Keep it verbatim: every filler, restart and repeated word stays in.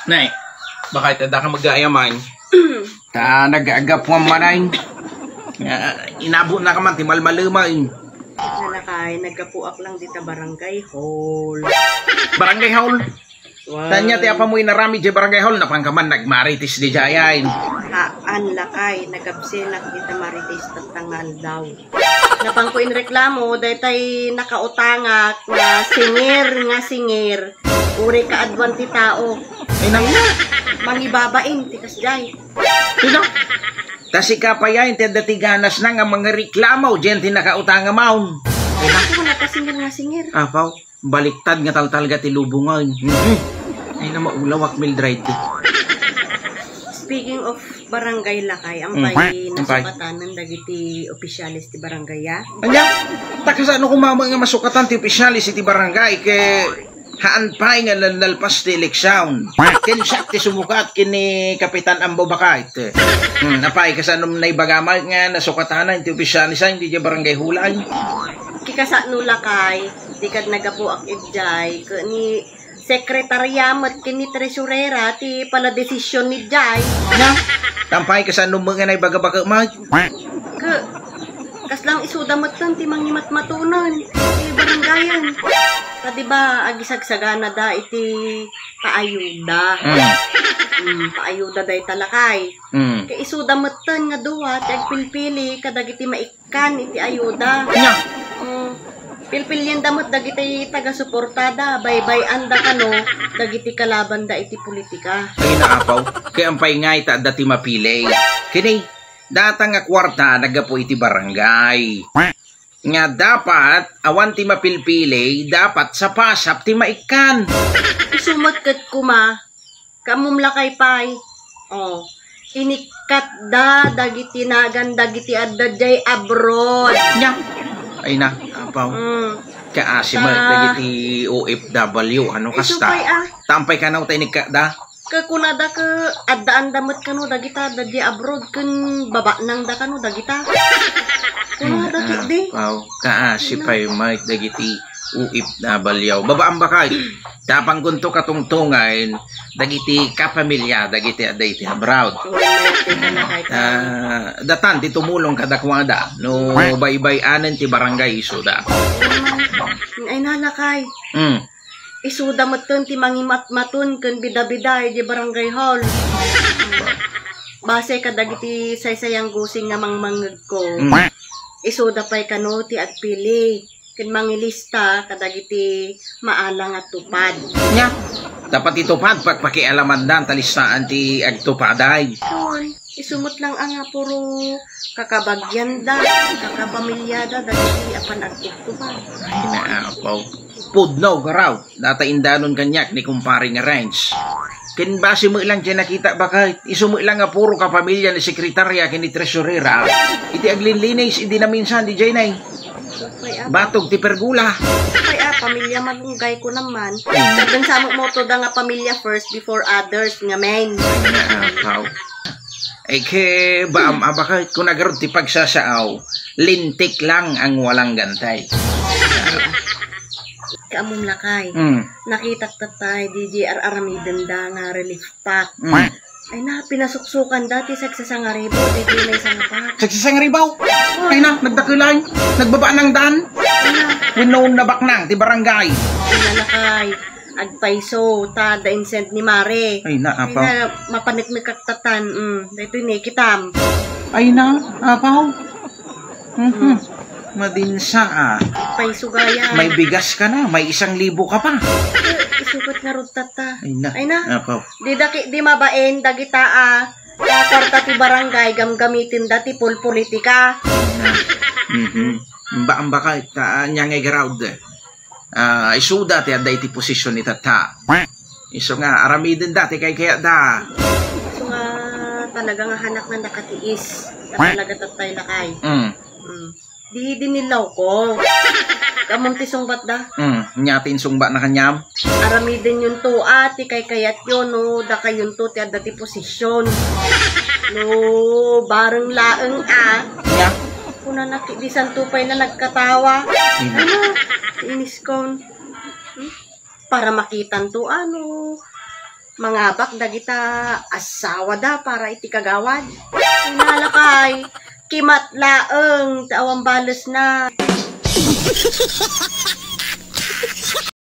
Nay, baka ita da ka mag-aayamay. Ta nagagapuan manay. Nga, inabot na ka man, ti malmalumain. Lakay, naggapuak lang dita barangay hall. Barangay hall? Tanya ti apa mo inarami di barangay hall, napangkaman nagmarites di jayan. Haan, lakay, nagabsenak dita marites tatta nga aldaw. Napangko inreklamo, daytay nakautangak nga singir, nga singir. Uri kaaduan ti tao. Ay, na. Mangibabain, ti kasjay. Sino? Ta sika pay ay, ti adda ti ganas na nga mangireklamo, diyan ti nakautang a maun. Ay, na. Ako na, ta singir nga singir. Apaw, baliktad nga taltalga ti lubongan. Mhm. Ay, na maulawak, Mildred. Speaking of barangay, lakay, ampay nasukatanan dagiti opisyales ti barangay, ya? Anya, ta kasano kumama nga masukatan ti opisyales iti barangay, ke haan pay nga nalpas ti eleksyon. Ken siak ti sumukat ken ni Kapitan Ambo Bakay. Hmm, apay, kasano naibaga man nga nasukatanan ti opisyales ay, hindi barangay hall ay? Kikasano, lakay, di kad nagapuak idiay, ken ni sekretarya met ken ni tresurera ti pala desisyon ni jay. Nya, tampay kasano mo nga naibaga-baga, Mike? Ke, kaslang isuda metten ti mangimatmatunen ti barangayen. Ta di ba, agisagsaganada iti paayuda. Mm. Mm, paayuda dayta lakay. Mm. Kay isuda metten nga dua ti agpilpili kadagiti maik- kan iti ayuda. Nya. Mm. Pilpilienda met dagiti taga-suportada, baybay-anda kano dagiti kalabanda iti politika. Ay, naapaw. Kay ampay nga ita adda ti mapili. Kini, data nga kuarta naggapu iti barangay. Nga dapat, awan ti mapilpili, dapat sapasap ti maikkan. Isu met ket kuma, Kammom lakay pay. Oh, inikkatda dagiti nagan dagiti adda jay abroad. Nya. Ay na, apaw. Mm. Kaasi met dagiti O F W, ano kasta? Isu pay, ah. Tampay kano ta inikkatda? Ke kunada ke addaanda met kano dagita adda jay abroad ken babanangda kano dagita. Kunada ketdi. Apaw, kaasi pay met dagiti O F W. Babaam bakay. Tapang kunto katungtungan, dagiti kapamilya, dagiti adda iti abroad. Ah, datan ti tumulong kadakuada, no baybay-anen ti barangay isuda. Ay, nalakay. Mm. Isuda metten ti mangimatmaton ken bidabida iti barangay hall. Base kadagiti saysayanggusin nga mangmangngegko. Mm. Isuda pay kano ti agpili. Ken mangilista kadagiti maalang a tupad. Nya, ta pati tupad, pakpakialamandan ta listaan ti agtupaday. Wen, isu met lang a nga puro kakabagianda, kakapamilyada, dagiti apan agtuptupad. Ay, naapaw. Pudno, garaw. Data indanon kaniak ni kumpare nga Renz. Ken base met lang ti nakita, bakay, isu met lang nga puro kapamilya ni sekretarya ken ni tresurera. Iti aglinlinis, idi naminsan, di jay nay. Batog ti pergola. Ay, ah, pamilya malunggay ko naman. Sabi sa mo, moto da nga pamilya first before others nga men. Naapaw. Ay, ke, baam, abakay, kun agarod ti pagsasaaw, lintik lang ang walang gantay. Kaamom lakay. Mm. Nakitak tatay, di di ar-aramiden da nga relief pack. Mm. Ay na, pinasuksukan da ti sagsasangaribo, di di may sangapak. Sagsasangaribo? Ay na, nagdakelan, nagbaba ng dan. Ay na. Wenno nabaknang ti barangay. Ay na, lakay. Agpayso, ta da insent ni Mare. Ay na, apaw. Ay na, mapaneknekak tatan. Mm, daytoy ni kitam. Ay na, apaw. Mhm. Madinsa, ah. Payso gaya. May bigas ka na, may isang libo ka pa. Eh, isukat nga rod tata. Ay na. Ay na. Apaw. Di daki, di mabain, dagita, ah. Kwarta ti barangay, gamgamiten da ti pulpolitika. Ay na. Mhm. Amba, amba ka, ta, anya nga igaraw, de. Ah, isuda ti adda iti posisyon ni tata. Isu nga, aramiden da, ti kaykayat da. Isu nga, talaga nga hanak na nakatiis. Na talaga tatay lakay. Mm. Mm. Di, dinilaw ko. Kamam ti sungbat da. Mm. Nya ti insungbat na kanyam. Aramiden yun to, ah, ti kaykayat yun, no, da kayon to, ti adda ti posisyon. No, bareng laeng, ah. Nya? Kuna na, di santo pay na nagkatawa. Ina. Ano? Iniskon. Hmm? Para makitan to, ano, mangabak dagita asawada para iti kagawad. Nalakay, kimat laeng ti awan balesna.